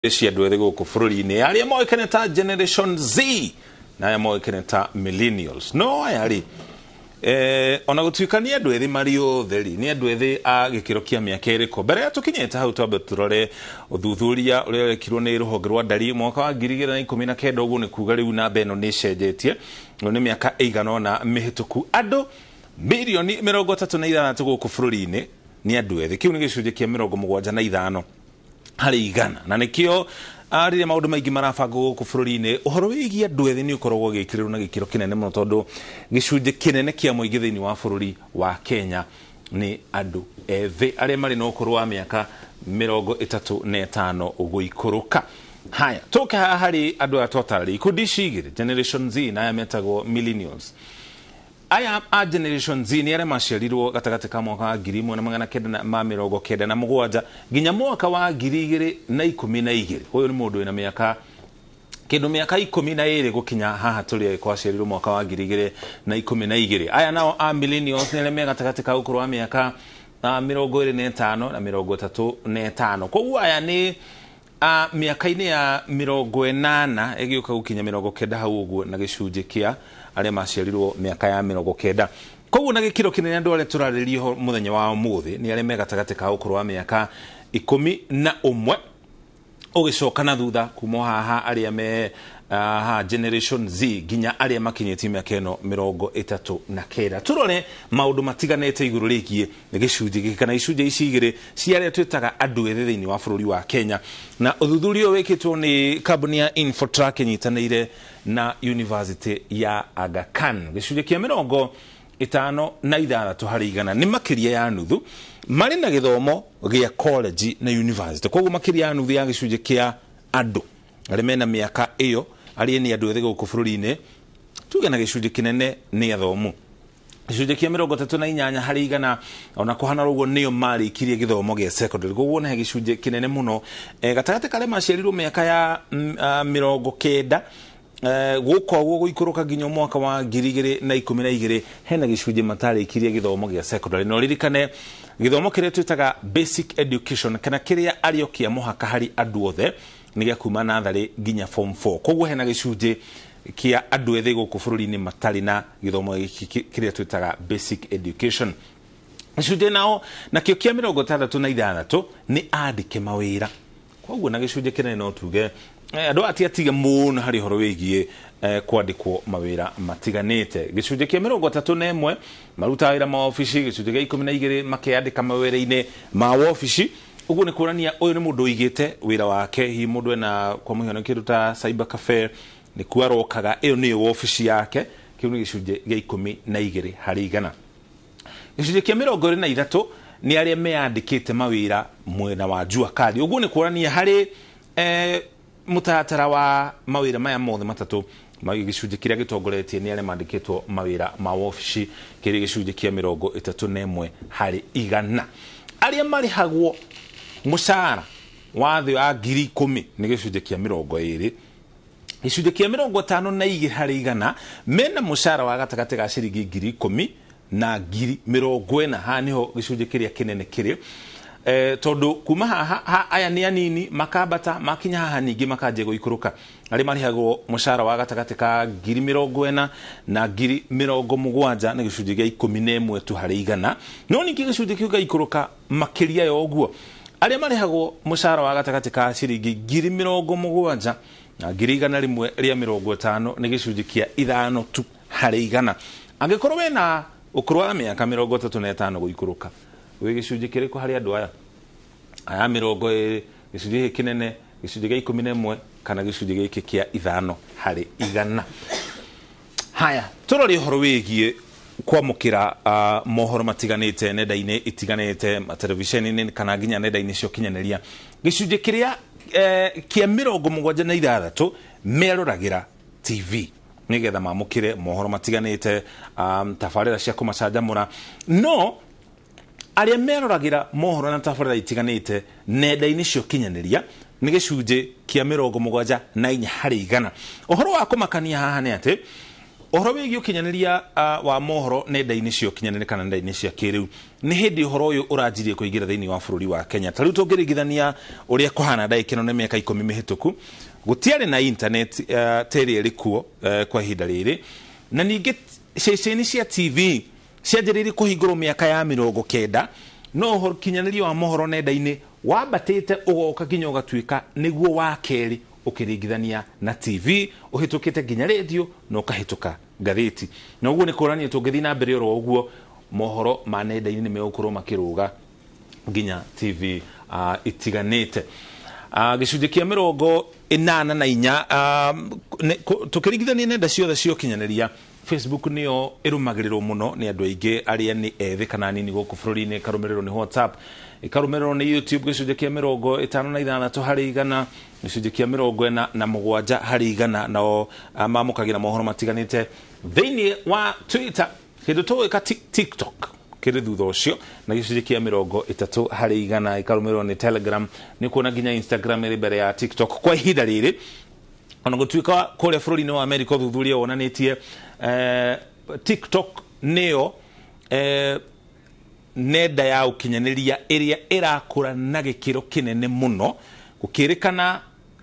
Cia andũ ethĩ gũkũ bũrũri-inĩ arĩa moĩkaine ta Generation Z na arĩa moĩkaine ta Millennials. No aya rĩ, ona gũtuĩka nĩ andũ ethĩ marĩ othe rĩ, nĩ andũ ethĩ a gĩkĩro kĩa mĩaka ĩrĩkũ? Mbere ya tũkinyĩte hau, twambe tũrore ũthuthuria ũrĩa wekirwo nĩ rũhonge rwa ndari mwaka wa 2019. Ũguo nĩ kuga rĩu namba ĩno nĩ ĩcenjetie, ĩno nĩ mĩaka ĩigana ũna mĩhĩtũku. Andũ mirioni 36 gũkũ bũrũri-inĩ nĩ andũ ethĩ. Kĩu nĩ gĩcunjĩ kĩa 75 harĩ igana, na nĩkĩo rĩrĩa maũndũ maingĩ marabangwo gũkũ bũrũri-inĩ, ũhoro wĩgiĩ andũ ethĩ nĩ ũkoragwo ũgĩkĩrĩrwo na gĩkĩro kĩnene mũno, tondũ gĩcunjĩ kĩnene kĩa mũingĩ thĩinĩ wa bũrũri wa Kenya nĩ andũ ethĩ arĩa marĩ na ũkũrũ wa mĩaka 35 gũikũrũka. Haya, tũke haha harĩ andũ aya twatarĩria ikundi ici igĩrĩ, Generation Z na aya metagwo Millennials. Aya a Generation Z nĩ arĩa maciarirwo gatagatĩ ka mwaka wa 1997 nginya mwaka wa 2012. Ũyũ nĩ mũndũ wĩna mĩaka kĩndũ mĩaka 12 gũkinya haha tũrĩ, agĩkorwo aciarirwo mwaka wa 2012. Aya nao a Millennials nĩ arĩa me gatagatĩ ka ũkũrũ wa mĩaka 25 na 35. Koguo aya nĩ mĩaka-inĩ ya 80 ĩgĩũka gũkinya 90 hau ũguo, na gĩcunjĩ kĩa arĩa maciarirwo mĩaka ya 90. Koguo na gĩkĩro kĩnene andũ arĩa tũrarĩria mũthenya wa ũmũthĩ nĩ arĩa me gatagatĩ ka ũkũrũ wa mĩaka 11 ũgĩcoka na thutha, kuma haha arĩa me ha Generation Z nginya arĩa makinyĩtie mĩaka ĩno 39. Tũrore maũndũ matiganĩte igũrũ rĩgiĩ gĩcunjĩ gĩkĩ kana icunjĩ ici igĩrĩ cia arĩa twĩtaga andũ ethĩ thĩinĩ wa bũrũri wa Kenya. Na ũthuthuria ũyũ wĩkĩtwo nĩ kambuni ya Infotrack ĩnyitanĩire na University ya Aga Khan. Gĩcunjĩ kĩa 56 harĩ igana, nĩ makĩria ya nuthu, marĩ na gĩthomo gĩa college na university. Koguo makĩria ya nuthu ya gĩcunjĩ kĩa andũ arĩa mena mĩaka ĩyo, arĩa nĩ andũ ethĩ gũkũ bũrũri-inĩ, tuge na gĩcunjĩ kĩnene nĩ athomu. Gĩcunjĩ kĩa 38 harĩ igana, ona kũhana ũguo, nĩo marĩkirie gĩthomo gĩa secondary. Koguo nĩ gĩcunjĩ kĩnene mũno gatagatĩ karĩa maciarirwo mĩaka ya 90 gũka ũguo gũikũrũka nginya mwaka wa 2012, hena gĩcunjĩ matarĩkirie gĩthomo gĩa secondary. Na ũririkane gĩthomo kĩrĩa twĩtaga basic education, kana kĩrĩa arĩ o kĩa mũhaka harĩ andũ othe, nĩ gĩa kuma natharĩ nginya form 4. Koguo hena gĩcunjĩ kĩa andũ ethĩ gũkũ bũrũri-inĩ matarĩ na gĩthomo gĩkĩ kĩrĩa twĩtaga basic education. Gĩcunjĩ nao nakĩo kĩa 66 nĩ andĩke mawĩra. Koguo na gĩcunjĩ kĩnene no tuge andũ aya ti atige mũno harĩ ũhoro wĩgiĩ kwandĩkwo mawĩra matiganĩte. Gĩcunjĩ kĩa 31 marutaga wĩra maobici, gĩcunjĩ gĩa 12 makeyandĩka mawĩra-inĩ ma wobici. Ũguo nĩ kuonania ũyũ nĩ mũndũ ũigĩte wĩra wake, hihi mũndũ ena kwa mũhiano kĩndũ ta cyber cafe nĩkuo arokaga, ĩyo nĩyo wobici yake. Kĩu nĩ gĩcunjĩ gĩa 12 harĩ igana. Gĩcunjĩ kĩa 23 nĩ arĩa meyandĩkĩte mawĩra mwena wa jua kali. Ũguo nĩ kuonania harĩ mũtaratara wa mawĩra maya mothe matatũ, gĩcunjĩ kĩrĩa gĩtongoretie nĩ arĩa mandĩkĩtwo mawĩra ma wobici, kĩrĩ gĩcunjĩ kĩa 31 harĩ igana. Arĩa marĩhagwo mũcara wa thĩ wa 10,000 nĩ gĩcunjĩ kĩa 20. Gĩcunjĩ kĩa 52 harĩ igana mena mũcara wa gatagatĩ ga ciringi 10,000 na 40,000. Haha nĩho gĩcunjĩ kĩrĩa kĩnene kĩrĩ, tondũ kuma haha aya nĩ anini makambata makinya haha, ningĩ makanjia gũikũrũka. Arĩa marĩhagwo mũcara wa gatagatĩ ka 40,000 na 70,000 nĩ gĩcunjĩ gĩa 11 tu harĩ igana. No ningĩ gĩcunjĩ kĩu gĩgaikũrũka makĩria ya ũguo. Arĩa marĩhagwo mũcara wa gatagatĩ ka ciringi 70,000 na 150,000 nĩ gĩcunjĩ kĩa 5 tu harĩ igana. Angĩkorwo wĩna ũkũrũ wa mĩaka 35 gũikũrũka, wĩ gĩcunjĩ kĩrĩkũ harĩ andũ aya? Aya 20, gĩcunjĩ gĩkĩ kĩnene, gĩcunjĩ gĩa 11, kana gĩcunjĩ gĩkĩ kĩa 5 harĩ igana? Haya, tũrore ũhoro wĩgiĩ kwamũkĩra mohoro matiganĩte nenda-inĩ itiganĩte, televisheni kana nginya nenda-inĩ cia ũkinyanĩria. Gĩcunjĩ kĩrĩa kĩa 76 meroragĩra TV nĩgetha mamũkĩre mohoro matiganĩte, tabarĩra cia kũmacanjamũra. No arĩa meroragĩra mohoro na tabarĩra itiganĩte nenda-inĩ cia ũkinyanĩria nĩ gĩcunjĩ kĩa 74 harĩ igana. Ũhoro wa kũmakania haha nĩ atĩ Ũhoro wĩgiĩ ũkinyanĩria wa mohoro nenda-inĩ cia ũkinyanĩria kana nenda-inĩ cia kĩrĩu nĩ hĩndĩ ũhoro ũyũ ũranjirie kũingĩra thĩinĩ wa bũrũri wa Kenya. Ta rĩu tũngĩringithania ũrĩa kũhana ndagĩka ĩno nĩ mĩaka 10 mĩhĩtũku, gũtiarĩ na internet ta ĩrĩa ĩrĩ kuo kwa ihinda rĩrĩ, na ningĩ ceceni cia TV cianjĩrĩirie kũhingũrwo mĩaka ya 90, no ũkinyanĩria wa mohoro nenda-inĩ wambatĩte ũgoka nginya ũgatuĩka nĩguo wa kerĩ ũkĩringithania na TV, ũhĩtũkĩte nginya radio na ũkahĩtũka ngathĩti. Na ũguo nĩ kuonania tũngĩthiĩ na mbere oro ũguo, mohoro ma nenda-inĩ nĩ megũkorwo makĩrũga nginya TV itiganĩte. Gĩcunjĩ kĩa 84, tũkĩringithania nenda ciothe cia ũkinyanĩria, Facebook nĩyo ĩrũmagĩrĩrwo mũno nĩ andũ aingĩ arĩa nĩ ethĩ kana nini gũkũ bũrũri-inĩ, ĩkarũmĩrĩrwo nĩ WhatsApp, ĩkarũmĩrĩrwo nĩ YouTube gĩcunjĩ kĩa 56 harĩ igana, gĩcunjĩ kĩa 47 harĩ igana nao mamũkagĩra mohoro matiganĩte thĩinĩ wa Twitter, kĩndũ tũgwĩka TikTok kĩrĩ thutha ũcio na gĩcunjĩ kĩa 30 harĩ igana, ĩkarũmĩrĩrwo nĩ Telegram, nĩ kuona nginya Instagram ĩrĩ mbere ya TikTok kwa ihinda rĩrĩ. Ona gũtuĩka kũrĩa bũrũri-inĩ wa Amerika ũthuthuria wonanĩtie TikTok nĩyo nenda ya ũkinyanĩria ĩrĩa ĩrakũra na gĩkĩro kĩnene mũno, gũkĩrĩkana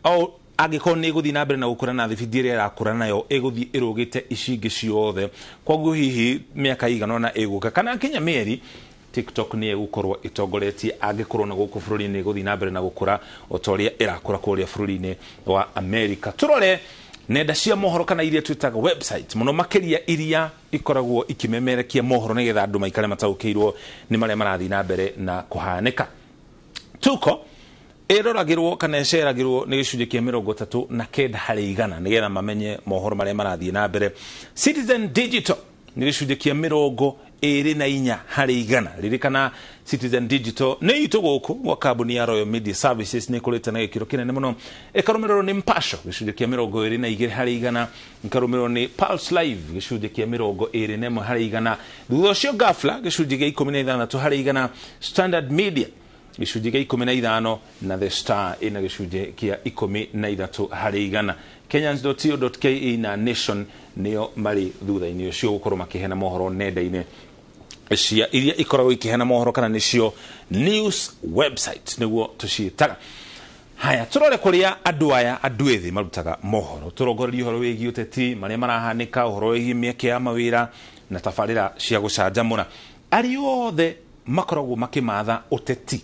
o angĩkorwo nĩ ĩgũthiĩ na mbere na gũkũra na thibindi ĩrĩa ĩrakũra nayo ĩgũthiĩ ĩrũgĩte ici ingĩ ciothe. Koguo hihi mĩaka ĩigana ũna ĩgũka kana nginya mĩeri, TikTok nĩ ĩgũkorwo ĩtongoretie angĩkorwo na gũkũ bũrũri-inĩ ĩgũthiĩ na mbere na gũkũra o ta ũrĩa ĩrakũra kũrĩa bũrũri-inĩ wa Amerika. Tũrore nenda cia mohoro kana iria twĩtaga website mũno makĩria iria ikoragwo ikimemerekia mohoro nĩgetha andũ maikare mataũkĩirwo nĩ marĩa marathiĩ na mbere na kũhanĩka. Tuko ĩroragĩrwo kana ĩceragĩrwo nĩ gĩcunjĩ kĩa 39 harĩ igana nĩgetha mamenye mohoro marĩa marathiĩ na mbere. Citizen Digital nĩ gĩcunjĩ kĩa 24 harĩ igana. Ririkana Citizen Digital nĩ itũ gũkũ gwa kambuni ya Royal Media Services nĩ ĩkũrĩte na gĩkĩro kĩnene mũno, ĩkarũmĩrĩrwo nĩ Mpasho gĩcunjĩ kĩa 22 harĩ igana, ĩkarũmĩrĩrwo nĩ Pulse Live gĩcunjĩ kĩa 21 harĩ igana, thutha ũcio Ghafla gĩcunjĩ kĩa 16 harĩ igana, Standard Media gĩcunjĩ kĩa 15 na The Star ĩna gĩcunjĩ kĩa 13 harĩ igana. Kenyans.co.ke na Nation nĩo marĩ thutha-inĩ ũcio gũkorwo makĩheana mohoro nenda-inĩ cia iria ikoragwo ikĩheana mohoro kana nĩcio news website nĩguo tũciĩtaga. Haya, tũrore kũrĩa andũ aya andũ ethĩ marutaga mohoro, tũrongorerie ũhoro wĩgiĩ ũteti, marĩa marahanĩka, ũhoro wĩgiĩ mĩeke ya mawĩra na tabarĩra cia gũcanjamũra. Arĩa othe makoragwo makĩmatha ũteti,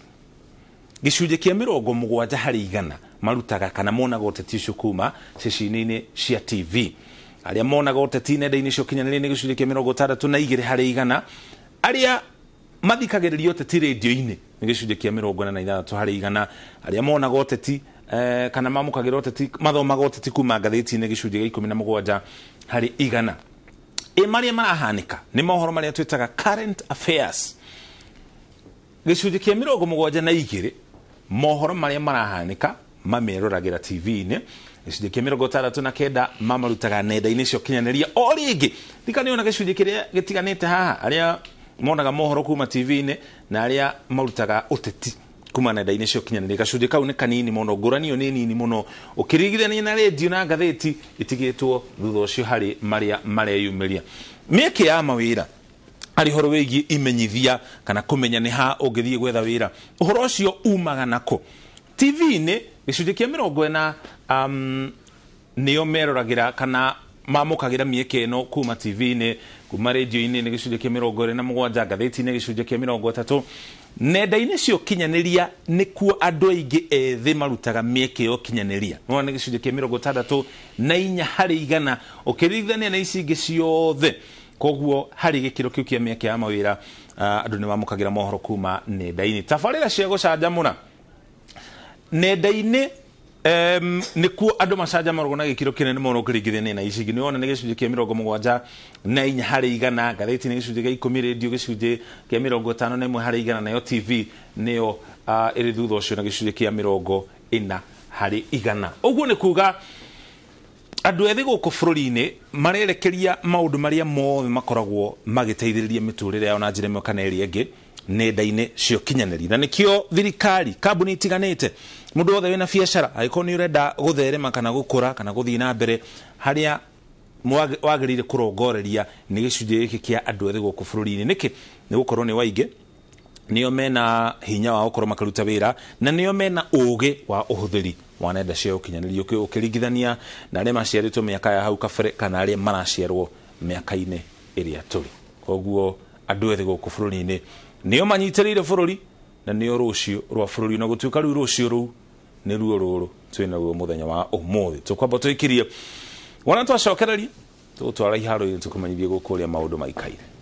gĩcunjĩ kĩa 70 harĩ igana marutaga kana monaga ũteti ũcio kuma ceceni-inĩ cia TV. Arĩa monaga ũteti nenda-inĩ cia ũkinyanĩria nĩ gĩcunjĩ kĩa 62 harĩ igana. Arĩa mathikagĩrĩria ũteti rĩndiũ-inĩ nĩ gĩcunjĩ kĩa 46 harĩ igana. Arĩa monaga ũteti kana mamũkagĩra ũteti, mathomaga ũteti kuma ngathĩti-inĩ gĩcunjĩ kĩa 17 harĩ igana. Ĩ marĩa marahanĩka nĩ mohoro marĩa twĩtaga current affairs, gĩcunjĩ kĩa 72 mohoro marĩa marahanĩka mameroragĩra TV-inĩ, gĩcunjĩ kĩa 69 mamarutaga nenda-inĩ cia ũkinyanĩria. O rĩngĩ ndikaniona gĩcunjĩ kĩrĩa gĩtiganĩte haha, arĩa monaga mohoro kuma TV-inĩ na arĩa marutaga ũteti kuma nenda-inĩ cia ũkinyanĩria. Gacunjĩ kau nĩ kanini mũno, ngũrani ĩyo nĩ nini mũno ũkĩringithania na rĩndiũ na ngathĩti itigĩtwo thutha ũcio harĩ marĩa mareyumĩria. Mĩeke ya mawĩra harĩ ũhoro wĩgiĩ imenyithia kana kũmenya nĩ ha ũngĩthiĩ gwetha wĩra, ũhoro ũcio umaga nako TV-inĩ gĩcunjĩ kĩa 40 nĩo meroragĩra kana mamũkagĩra mĩeke ĩno kuma TV-inĩ, kuma rĩndiũ-inĩ nĩ gĩcunjĩ kĩa 27, ngathĩti-inĩ gĩcunjĩ kĩa 30. Nenda-inĩ cia ũkinyanĩria nĩkuo andũ aingĩ ethĩ marutaga mĩeke ya ũkinyanĩria, nĩwona nĩ gĩcunjĩ kĩa 64 harĩ igana ũkĩringithania na ici ingĩ ciothe. Koguo harĩ gĩkĩro kĩu kĩa mĩeke ya mawĩra andũ nĩ mamũkagĩra mohoro kuma nenda-inĩ. Tabarĩra cia gũcanjamũra nenda-inĩ nĩkuo andũ macanjamũragwo na gĩkĩro kĩnene mũno ũkĩringithania na ici ingĩ. Nĩwona nĩ gĩcunjĩ kĩa 74 harĩ igana, ngathĩti nĩ gĩcunjĩ kĩa 10, rĩndiũ gĩcunjĩ kĩa 51 harĩ igana, nayo TV nĩyo ĩrĩ thutha ũcio na gĩcunjĩ kĩa 40 harĩ igana. Ũguo nĩ kuga andũ ethĩ gũkũ bũrũri-inĩ marerekeria maũndũ marĩa mothe makoragwo magĩteithĩrĩria mĩtũrĩre yao na njĩra ĩmwe kana ĩrĩa ĩngĩ nenda-inĩ cia ũkinyanĩria. Na nĩkĩo thirikari, kambuni itiganĩte, mũndũ wothe wĩna biacara, angĩkorwo nĩ ũrenda gũtherema kana gũkũra kana gũthiĩ na mbere, harĩa Wagĩrĩire kũrongoreria nĩ gĩcunjĩ gĩkĩ kĩa andũ ethĩ gũkũ bũrũri-inĩ. Nĩkĩ? Nĩ gũkorwo nĩ waingĩ, nĩo mena hinya wa gũkorwo makĩruta wĩra, na nĩo mena ũgĩ wa ũhũthĩri wa nenda cia ũkinyanĩria ũkĩringithania na arĩa maciarĩtwo mĩaka ya hau kabere kana arĩa maraciarwo mĩaka-inĩ ĩrĩa tũrĩ. Koguo andũ ethĩ gũkũ bũrũri-inĩ nĩo manyitĩrĩire bũrũri na nĩo rũciũ rwa bũrũri, na gũtuĩka rĩu rũciũ rũu nĩruo rũrũ twĩnaruo mũthenya wa ũmũthĩ. Tũkwamba tũikirie wona twacokereria tũgũtwara iharo-inĩ tũkũmenyithie gũkũ ũrĩa maũndũ maikaire.